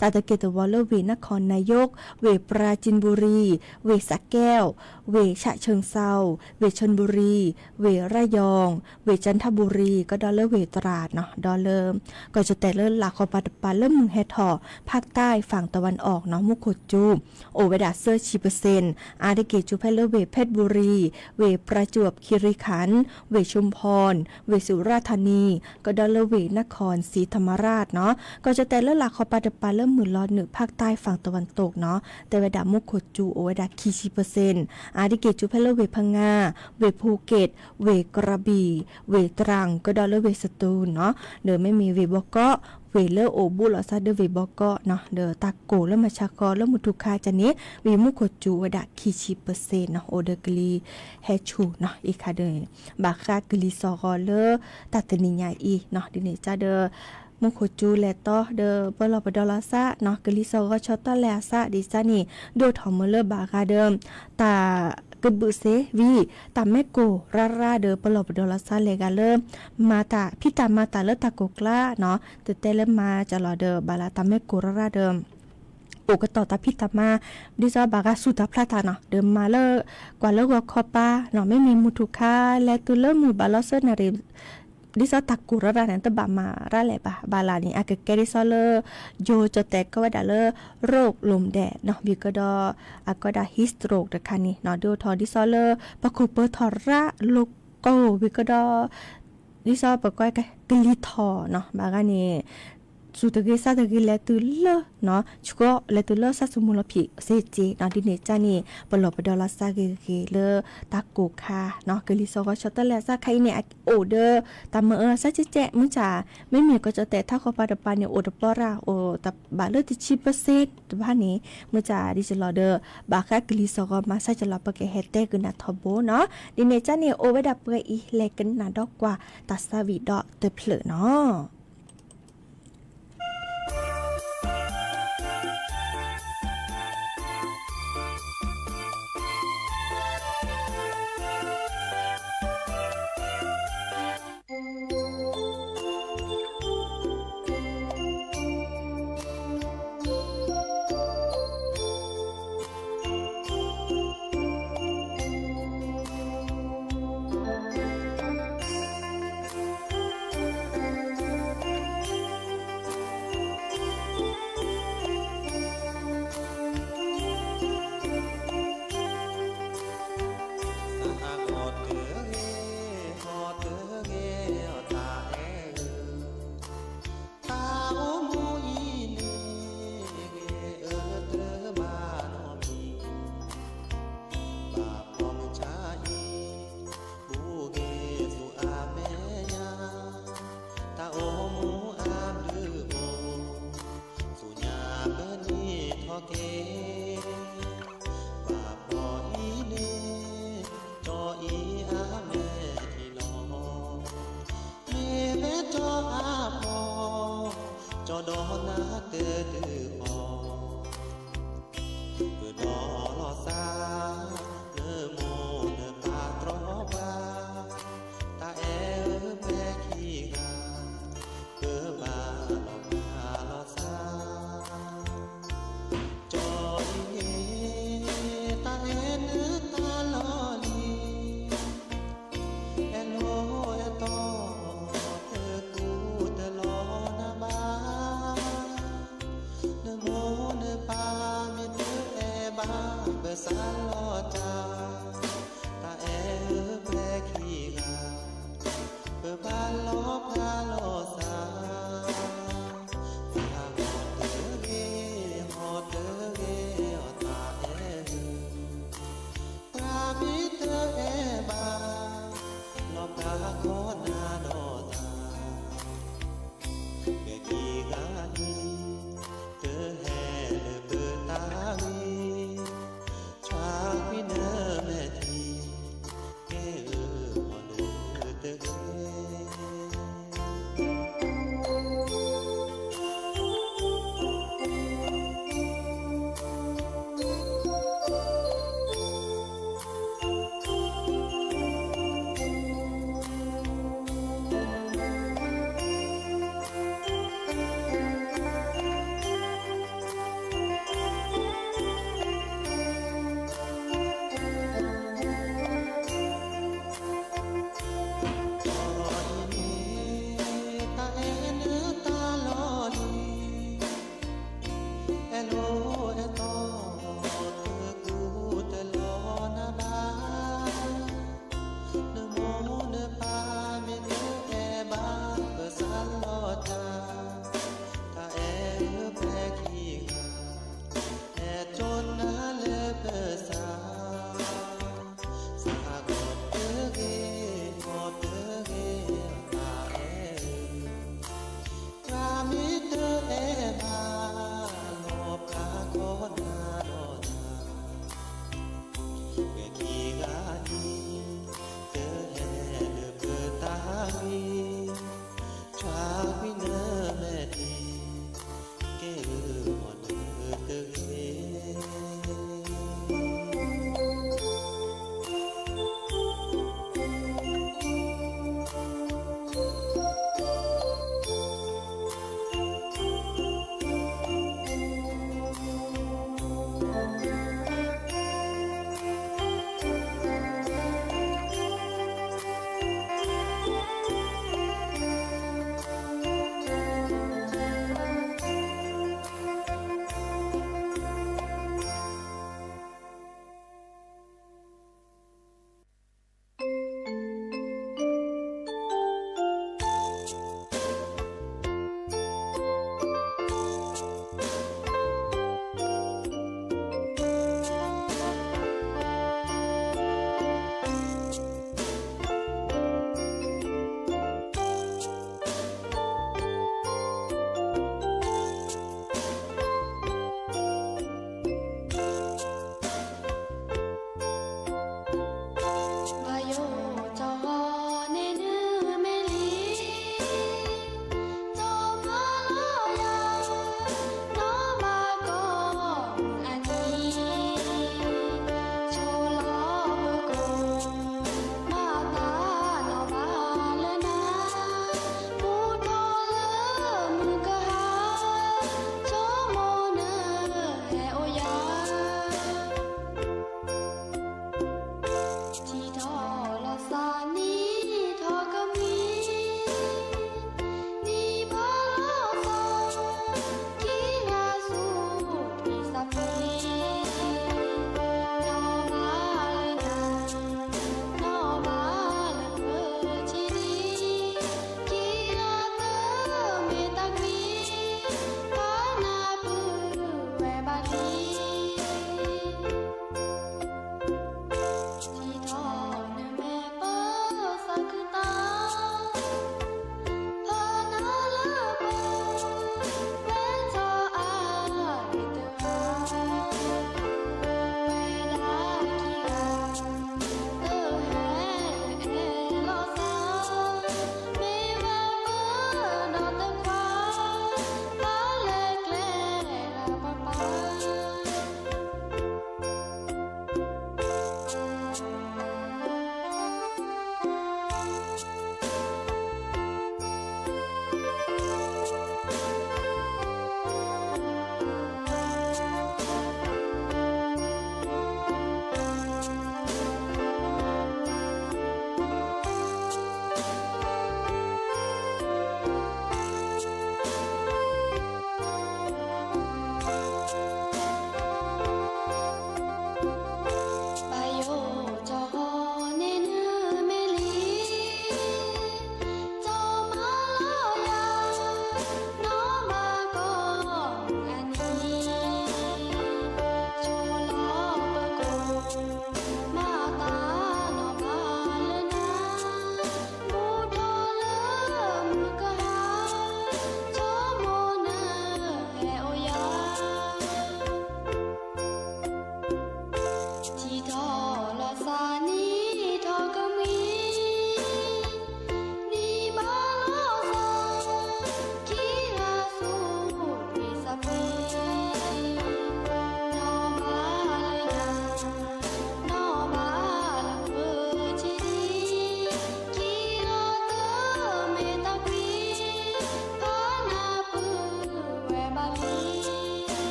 တၢ်တက့ၢ်တဝီၤလၢဝ့ၢ်นครนายก ဝ့ၢ်ปราจีนบุรี ဝ့ၢ်สระแก้ว ဝ့ၢ်ฉะเชิงเทรา ဝ့ၢ်ชลบุรี ဝ့ၢ်ระยอง ဝ့ၢ်จันทบุรี ကဒီးလၢဝ့ၢ်ตราดနီၢ် ဒီးလၢ ကီၢ်ကၠီၣ်တဲာ်လၢလာ်ခီပၤတပၤလၢမုၢ်ဟဲထီၣ် ภาคใต้ฝั่งตะวันออกနီၢ် မူခိၣ်စူၤ အိၣ်ဝဲဒၣ်သၢဆံပၢၢ်စ့ၣ် အါတက့ၢ်စူၤဖဲလၢဝ့ၢ်เพชรบุรี ဝ့ၢ်ประจวบคีรีขันธ์ ဝ့ၢ်ชุมพร ဝ့ၢ်สุราษฎร์ธานี ကဒီးလၢဝ့ၢ်นครศรีธรรมราชနီၢ် ကီၢ်ကၠီၣ်တဲာ်လၢလာ်ခီပၤတပၤလၢမုၢ်လီၤနုာ် ภาคใต้ฝั่งตะวันตกနီၢ် တဲဝဲဒၣ်မူခိၣ်စူၤအိၣ်ဝဲဒၣ်ခံဆံပၢၢ်စ့ၣ် အါတက့ၢ်စူၤဖဲလၢဝ့ၢ်พังงา ဝ့ၢ်ภูเก็ต ဝ့ၢ်กระบี่ ဝ့ၢ်ตรัง ကဒီးလၢဝ့ၢ်สตูลနီၢ် ဒီးမ့မ့ၢ်ဝ့ၢ်ဘီကီး ဝ့ၢ်လၢအိၣ်ဘူးလိာ်သးဒီးဝ့ၢ်ဘီကီးနီၢ် ဒီးတၢ်ကိၢ်လၢမၤဆါဃီလၢမုၢ်ထူၣ်ခါကန့ၣ် ဝံၤမူခိၣ်စူၤဝဲဒၣ်ခံဆံပၢၢ်စ့ၣ်နီၢ် အိၣ်ဒီးကလံၤဟဲဆူၣ်နီၢ် အံၤခါဒီး ဘၣ်ဃးကလံၤစီၤဂီၤလၢ တၢ်တနံၤညါအံၤနီၢ် ဒ်န့ၣ်ကဒီး မူခိၣ်စူၤလဲၤတီဒီးပလီၢ်ပဒီလီၤသးနီၢ် ကလံၤစီၤဂီၤဆီၣ်တၢ်လဲၤအသးဒ်န့ၣ် ဒိၣ်ထီၣ်မ့ၢ်လၢဘၣ်ဃးဒီး တၢ်ကဘုးစ့ဝံၤ တၢ်မဲာ်ကိၢ်ရၢ်ရၢ်ဒီးပလီၢ်ပဒီလီၤသးလဲၤဂၤလၢ မၤတၢ်ဖံးတၢ်မၤတၢ်လၢတၢ်ကိၢ်ကျါနီၢ် တတဲလၢမၤကလီၤဒီးဘၣ်လၢတၢ်မဲာ်ကိၢ်ရၢ်ရၢ်ဒီး အိၣ်ကတီၢ်တၢ်ဖံးတၢ်မၤ ဒ်သိးဘၣ်ဃးဆူၣ်တၢ်ဖျးတၢ်နီၢ် ဒီးမၤလၢ ကွၢ်လၢဂီၤခီပၤနီၢ် မ့မ့ၢ်မုၢ်ထူၣ်ခါ လဲၤတုၤလၢမုၢ်ဘၣ်လီၤသၢနၣ်ရံၣ် ဒ်သိးတၢ်ကိၢ်ရၢ်ရၢ်န့ၣ် တဘၣ်မၤရၢ်လဲၣ်ဘၣ် ဘၣ်လၢန့ၣ် အကကဲဒ်သိးလၢ ယိၤကၠီၣ်တဲာ်ကိးဝဲဒၣ်လၢ โรคลมแดดနီၢ် ဝံၤကဒီး အကိးဒၣ် heat stroke တခါန့ၣ်နီၢ် ဒိၣ်ထီၣ်ဒ်သိးလၢ ပခိၣ်ပၢထီၣ်ရၢ်လိ ပအိၣ်ဝံၤကဒီး ဒ်သိးပကွၢ်ကလံၤထီၣ်နီၤ ဘၣ်ဂၤန့ၣ် စူၤတဂ့ၤ စၢ်တဂ့ၤ လဲၤတုၤလၢ ဆှီ လဲၤတုၤလၢစၢ်သမူလီၤဖံးစ့စ့နီၤ ဒ်န့ၣ်ကန့ၣ် ပလီၤပဒီးလီၤစၢ်ဂ့ၤဂ့ၤလၢတၢ်ကိၢ်ခါနီၤ ကလံၤစီၤဂီၤဆီတလဲအစၢ်ခါအံၤန့ၣ် အအိၣ်ဒီးတၢ်မၤအၢစၢ်ကဲကဲ မုၢ်ဆါ မ့မ့ၢ်ကီၢ်ကၠီၣ်တဲာ်ထးခီပၤတပၤန့ၣ် အိၣ်တပီၢ်ရၣ် အိၣ်တဘၣ်လၢတဆံပၢစ့တဖၣ်န့ၣ် မုၢ်ဆါဒ်ကလီၤဒီး ဘၣ်ဃးကလံၤစီၤဂီၤမၤစၢ်ကလီၤ ပကဟဲတဲကနၣ်ထီဘိနီၤ ဒ်န့ၣ်ကန့ၣ် အိၣ်ဝဲဒၣ်ပှဲၤအံၤ လဲၤကနၣ်ဒီးကွၢ်တၢ်သးဝံၣ်ဒီတဖျၢၣ်နီၤ.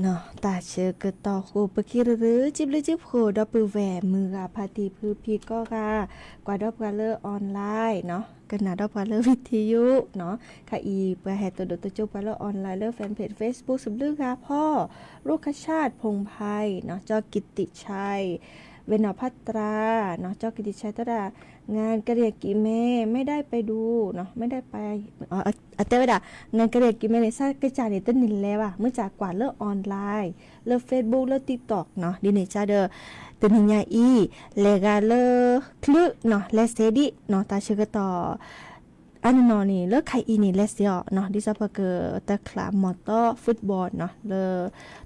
တၢ်ဆၢကတီၢ်ဃိ ပက့ၤရရၢ စံးဘျုးစံးဖှိၣ် ဒီပုၢ်ဝဲၢ်မုၢ်ဂၤဖါတံၢ်ဖုဖံကိးဂၤ, ကွၢ်ဒီးပှၤလၢ online နီၤ, ကနၣ်ဒီးပှၤလၢ video နီၤ, ခဲအံၤပှၤဟဲသဒိၣ်သကၠိပှၤလၢ online လၢ fanpage Facebook စံးဘျုးဂၤဖီ, ရူခၡၢၣ် ဖိၣ်ဖၢၣ်နီၤ, ကၠီကံးတံးဆဲး, ဝဲနီၢ်ဖးတြၢ်နီၤ, ကၠီကံးတံးဆဲးတဲဝဲဒၣ် งานกระเหรี่ยงกี่แม่ ไม่ได้ไปดูเนาะ ไม่ได้ไป အတဲဝဲဒၣ် งานกระเหรี่ยงกี่แม่ န့ၣ် ဆၢကစၢ်န့ၣ် တန့ၢ်လဲၤဘၣ် မ့ၢ်စးကွၢ်လၢ online လၢ Facebook လၢ TikTok နီၤ, ဒ်န့ၣ်ကဒီး တနံၤညါအံၤ လဲၤဂၤလၢ ချုးနီၤ လဲၤစ့ဒံးနီၤ တၢ်ဆၢကတီၢ် အါနနီၤန့ၣ် လၢခဲအံၤန့ၣ် လဲၤစ့အီၤနီၤ, ဒ်သိးပကတချးမီၢ်တီ football နီၤ လၢ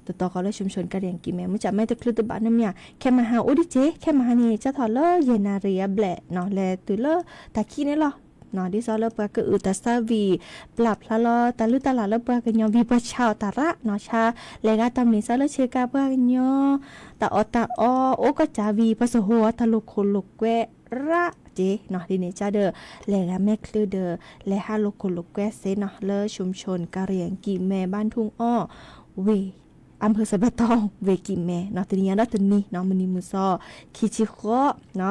တတီၤဃီလၢ ชุมชนกระเหรี่ยงกี่แม่ မ့ၢ်စးမ့ၢ်တချုးတဘၣ်နီတမံၤဧါ, ခဲမဟါအိၣ်ဒံးစ့ ခဲမဟါန့ၣ် စးထီၣ်လၢယဲၢ်နၣ်ရံၣ်အဘျဲၣ်နီၤ လဲၤတုၤလၢတၢ်ခံးန့ၣ်လီၤ. ဒ်သိးလၢပှၤကအုၣ်တၢ်ဆါဝံၤ ပျၢ်ဖျါလီၤတၢ်လုၢ်တၢ်လၢ်လၢပှၤကညီဝံၤ ပှၤဆါအီၣ်တၢ်ရၣ်နီၤ, ဆါ လဲၤဂၤတၢ်မုၢ်နံၤဆါလၢဆ့ကၤပှၤကညီ တၢ်အီၣ်တၢ်အီ အိၣ်ကီၢ်စၢ်ဝံၤ ပှၤစဟိအီၣ်တၢ်လိာ်ခိၣ်လိာ်ကွဲရၣ်က့နီၤ, ဒ်န့ၣ်ကဒီး လဲၤဂၤမဲာ်ချုးဒီး လဲၤဟးလိာ်ခိၣ်လိာ်ကွဲစ့နီၤ လၢ ชุมชนกระเหรี่ยงกี่แม่ บ้านทุ่งอ้อ ဝ့ၢ် อำเภอสันป่าตอง ဝ့ၢ်กี่แม่ နီၤ, တနံၤညါဒီးတနံၤနီၤ မုၢ်နံၤမုၢ်သီ ခံဆံဃိးနီၤ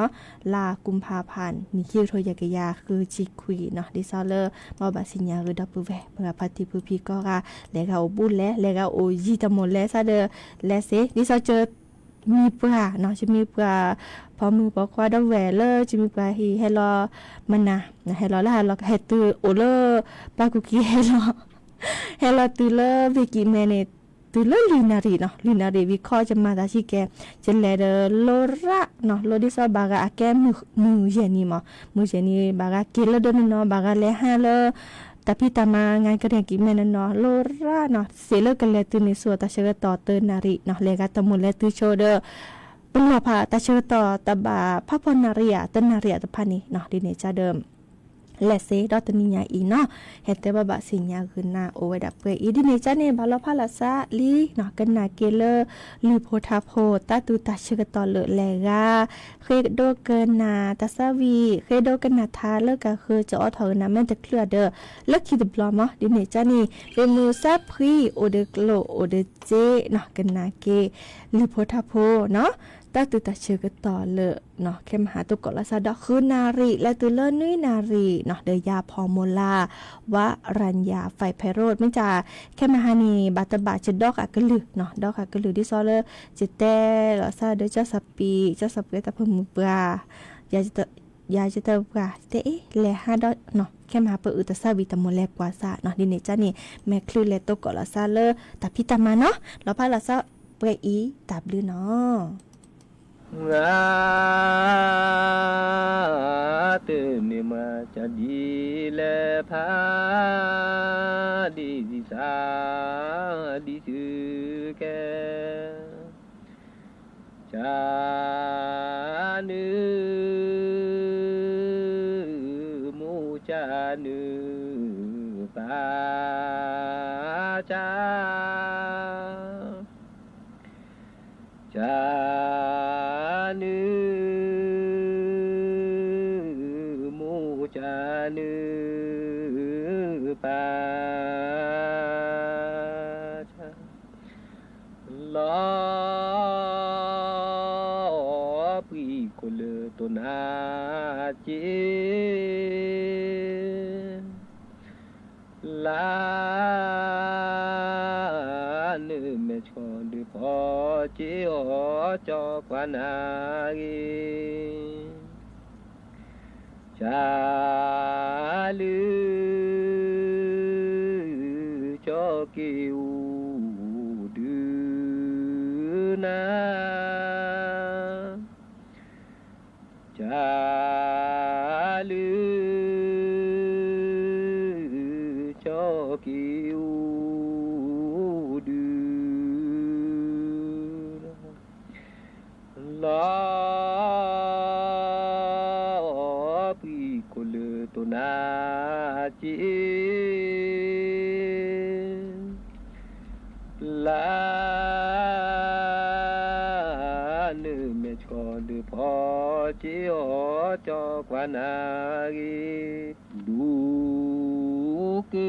လါကူၤဖးဖး နံၣ်ခံကထိယဲၢ်ကယၤဃုဆံခွံနီၤ, ဒ်သိးလၢ ဘၣ်ဘၣ်စံၣ်ညါဂ့ၤဒီပုၢ်ဝဲၢ် မုၢ်ဂၤဖါတံၢ်ဖုဖံကိးဂၤ လဲၤဂၤအိၣ်ဘူးလဲၣ် လဲၤဂၤအိၣ်ယံၤတမီၢ်လဲၣ်စးဒီး လဲၤစ့ ဒ်သိးက မံၤပှၢ်နီၤ, ကမံၤပှၢ် ဖီမုၢ်ပိာ်ခွါဒီပုၢ်ဝဲၢ်လၢ ကမံၤပှၢ်ဟံၣ်ဟဲလီၤမနၤ, ဟဲလီၤလၢဟးလီၤ ဟဲတုၤအိၣ်လၢ ပှၤကူၣ်က့ၤဟဲလီၤ, ဟဲလီၤတုၤလၢ ဝ့ၢ်กี่แม่ န့ၣ် တုၤလၢလွံၢ်နၣ်ရံၣ်နီၤ, လွံၢ်နၣ်ရံၣ်ဝံၤခီ ယမၤတၢ်ဆံးကဲ, ယလဲၤဒီးလိရၣ်နီၤ, လိဒ်သိးဘၣ်ဂၤအကဲမုၢ်ယဲၢ်နံၤမး, မုၢ်ယဲၢ်နံၤ ဘၣ်ဂၤက့ၤလၢဒီးနီၤနီၤ, ဘၣ်ဂၤလဲၤဟးလၢ တၢ်ဖံးတၢ်မၤ งานกระเหรี่ยงกี่แม่ နီၤနီၤ, လိရၣ်နီၤ, စ့လၢကလဲၤတုၤန့ၣ်ဆူအတၢ်ဆၢကတီၢ်တနၣ်ရံၣ်နီၤ, လဲၤဂၤတမီၢ်လဲၤတုၤဆိဒီး ပလီၢ်ဖးတၢ်ဆၢကတီၢ်တဘၣ်ဖးဖီနၣ်ရံၣ်ဧါ, တနၣ်ရံၣ်ဧါတဖၣ်န့ၣ်နီၤ, ဒ်န့ၣ်ကဒီး လဲၤစ့ဒီးတနံၤညါအံၤနီၤ, ဟဲတဲဘၣ်ဘၣ်စံၣ်ညါဂ့ၤနၤအိၣ်ဝဲဒၣ်ပှဲၤအံၤ, ဒ်န့ၣ်ကန့ၣ် ဘၣ်လီၤဖးလီၤစးလံနီၤ, ကနၣ်က့ၤလၢ လုၢ်ဖိထါဖိ တၢ်သူၣ်တၢ်ဆၢကတီၢ်လၢလဲၤဂၤ ဃ့ဒိကနၣ်တၢ်ဆါဝံၤ ဃ့ဒိကနၣ်ထါလၢကဃုကအိးထီၣ်ကနၣ်မ့ၢ်တချုးဒီး လၢခံတဘျီမး, ဒ်န့ၣ်ကန့ၣ် ရ့မုၢ်စၢ်ဖှံ အိၣ်ဒီးကျိၣ်အိၣ်ဒီးစ့နီၤ, ကနၣ်က့ၤ လုၢ်ဖိထါဖိနီၤ, တၢ်သူၣ်တၢ်ဆၢကတီၢ်လၢ ခဲမဟါတိၢ်ကီၢ်လီၤစၢ်ဒီး ဃုနၣ်ရံၣ် လဲၤတုၤလၢနွံနၣ်ရံၣ်နီၤ, ဒီးယၤဖီမူၤလၢ် ဝါရၤညၤ ဖဲးဖဲးရိး မ့ၢ်တၢ် ခဲမဟါန့ၣ် ဘၣ်တဘၣ် ယဒီဃာ်ကလုၢ်နီၤ, ဒီဃာ်ကလုၢ်ဒ်သိးလၢ ယတဲလီၤစၢ်ဒီး ကၠီစီၤပံး ကၠီစီၤပှဲၤတၢ်ဖိမုၣ်ပှၢ် ယၤယတပှၢ် တဲအ့ၣ် လဲၤဟးဒီးနီၤ, ခဲမဟါပအုၣ်တၢ်ဆါဝံၤတမီၢ်လဲၤပှၤစးနီၤ, ဒ်န့ၣ်ကန့ၣ် မဲာ်ချုးလဲၤတိၢ်ကီၢ်လီၤစၢ်လၢတၢ်ဖံးတၢ်မၤနီၤ, လီၤဖးလီၤစၢ်ပှဲၤအံၤ တၢ်ဘျုးနီၤ. တၢ်မ့ၢ်မၤကဒ်လဲၣ်ဖးဒံးစး ဒ်စူးကဲ ကနုာ်မိၢ် ကနုာ်ပၢ် က ကနုာ်မိၢ် ကနုာ်ပၢ် လီၤပှံၢ်ခိၣ်လၢတိၢ်နါက့ လါ နမဲာ်ဆှီဒုးဖီက့ၤအီၤ ကၠီကွၢ်နၤဂ့ၤ ကလုာ် ကၠီက့ၤအိၣ်ဒုးနၤ ကလုာ် ကၠီက့ၤအိၣ်ဒုး လီၤ ပှံၢ်ခိၣ်လၢတိၢ်နါက့ လါ နမဲာ်ဆှီဒုးဖီက့ၤအီၤ ကၠီကွၢ်နၤဂ့ၤ ဒိၣ်က့ၤ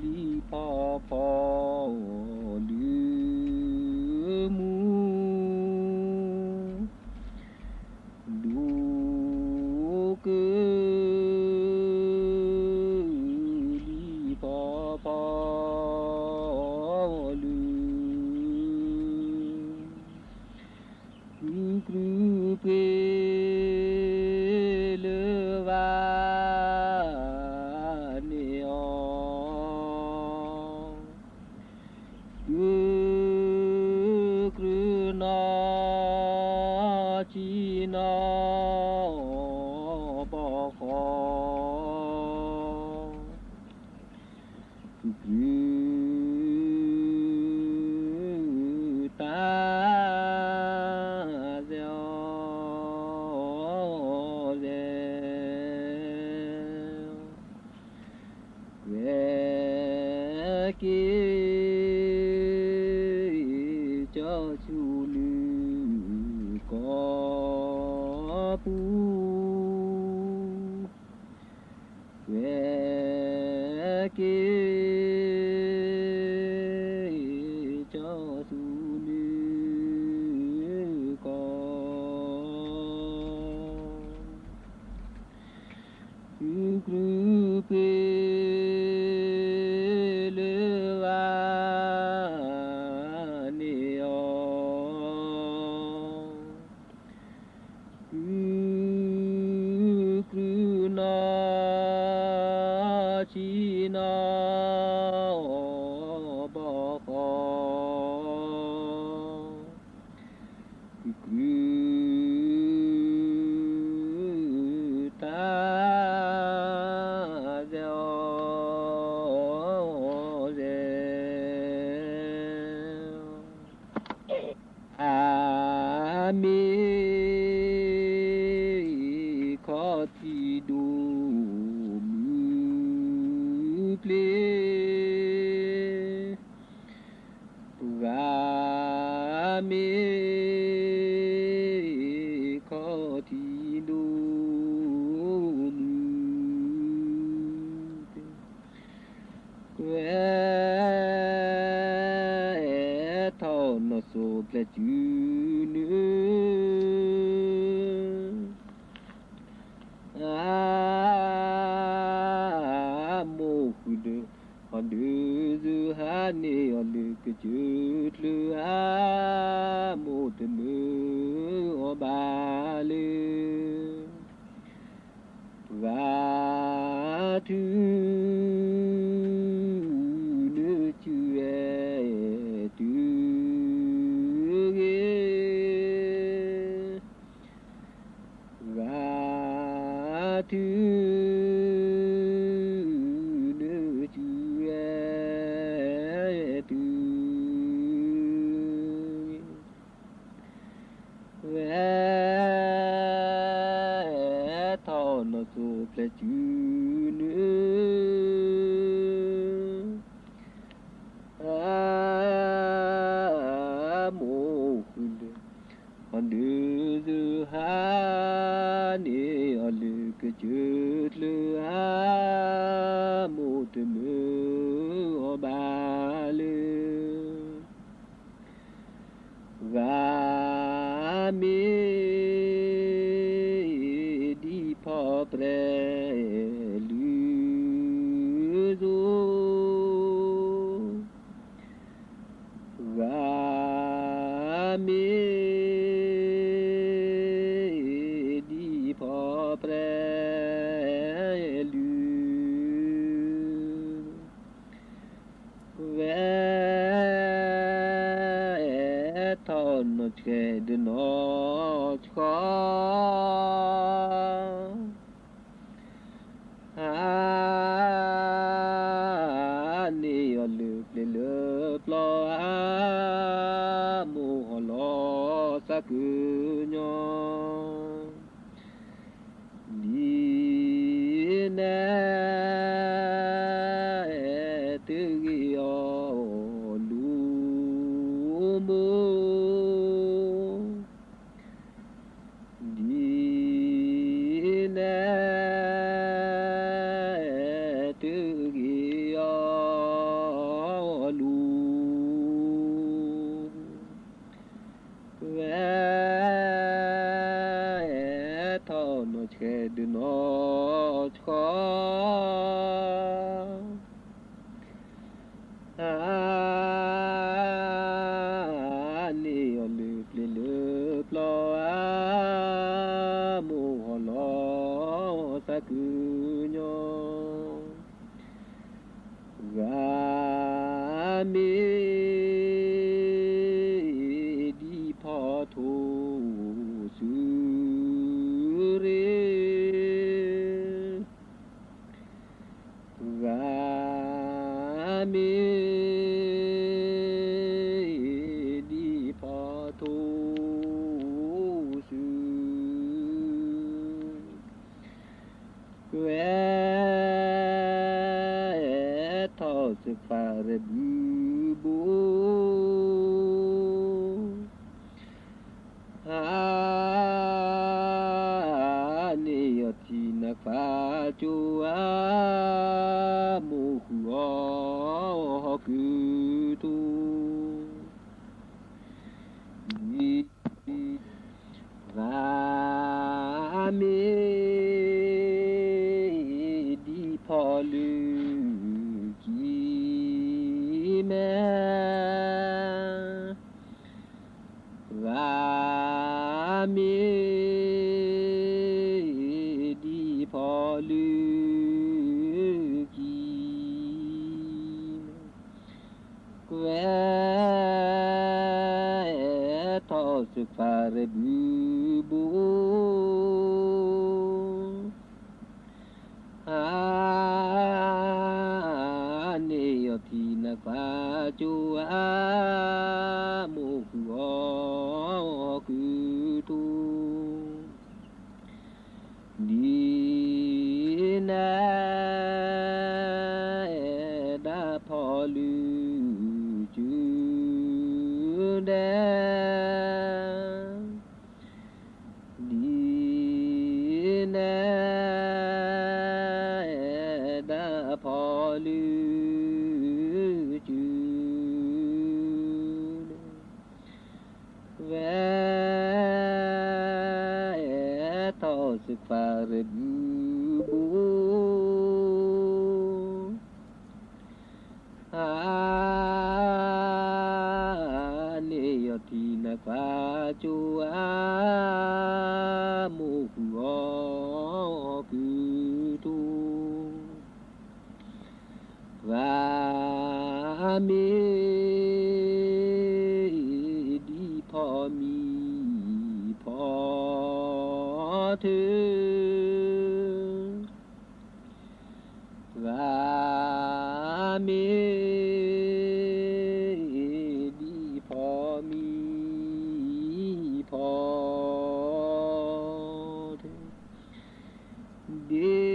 လံၤဖီ ဖီဖီလၢမူ ဒိၣ်ကလံၤဖီဖီလၢ ကုကရူၢ်ပှ့ၤလၢဝါန့ၢ်အီၤ ကုကရူၢ်နီၢ်ဆံနီၢ် ဘီဃီ ကုကရူၢ်တၢ်စဲအီၤစဲ ကွဲးက့ၤ ကၠီဆူလၢကီၢ်ပူၤ ကွဲးက့ၤ ကၠီဆူလၢကီၢ် ကုကရူၢ်ပှ့ၤလၢဝါန့ၢ်အီၤ ကုကရူၢ်နီၢ်ဆံနီၢ် ဘီဃီ ကုကရူၢ်တၢ်စဲအီၤ စဲ အမ့ၢ် ခီၣ်ထံးဒိၣ်မုၢ်ပျ့ၤ ပှၤမ့ၢ် ခီၣ်ထံးဒိၣ်မုၢ် ကွဲးထီၣ်နီၢ်စိၤဖျဲးစုနုာ် အမိၢ်ဃုာ်ဒီး ဟီၣ်ဒုးစၢဟါန့ၢ်အီၤလၢကစၢၢ်ချၢ အမိၢ်တမၢအီၤဘၣ်လၢ ပှၤထုး နုာ်စုဝဲတုၤဂ့ၤ ပှၤထုး နုာ်စုဝဲတုၤ ဝဲထီၣ်နီၢ်စိၤဖျဲးစုနုာ် အမိၢ်ဃုာ်ဒီး ဟီၣ်ဒုးစၢဟါန့ၢ်အီၤလၢကစၢၢ်ချၢ အမိၢ်တမၢအီၤဘၣ်လၢ ပှၤမ့ၢ်ဒ်ဖီပြဲလုၢ်စိ ပှၤမ့ၢ်ဒ်ဖီပြဲလုၢ် ဝဲထီၣ်နီၢ်ဆှဲးဒီးနီၢ်ဆှီ ဟါန့ၢ်အီၤလၢပျ့ၤလၢပျီ အမိၢ်ဟီၣ်လီၤသးကညီၤ ဒ်နဲ တဂ့ၤအီၤလိၤမိၢ် ဒ်နဲ တဂ့ၤအီၤ ထီၣ်စူခွါရဘုဘိ ဟါန့ၢ်ယီၢ်ထံနခွါကၠိဧါ, မိၢ်ဃုာ်အီၤဃုာ်ထူ ဒ်နအဲၣ်ဒၣ်ဖီလုၢ် ကုဒဲ ဒ်နအဲၣ်ဒၣ်ဖီလုၢ် ကုဒဲ ဝဲ ထီၣ်စူခွါရဘုဘိ ဟါန့ၢ်ယီၢ်ထံနခွါကၠိဧါ, မိၢ်ဃုာ်အီၤဃုာ်ထူ ပှၤမ့ၢ် ဒ်ဖီမံဖီထု ပှၤမ့ၢ် ဒ်ဖီမံဖီထု ဒ့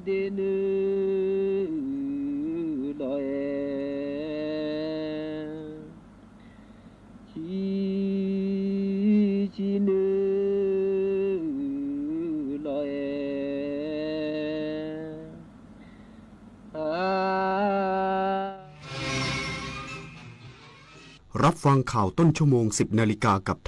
ဒ့နုာ်လီၤအဲၣ် ဆံ ဆံနုာ်လီၤအဲၣ် รับฟังข่าวต้นชั่วโมง สิบนาฬิกากับ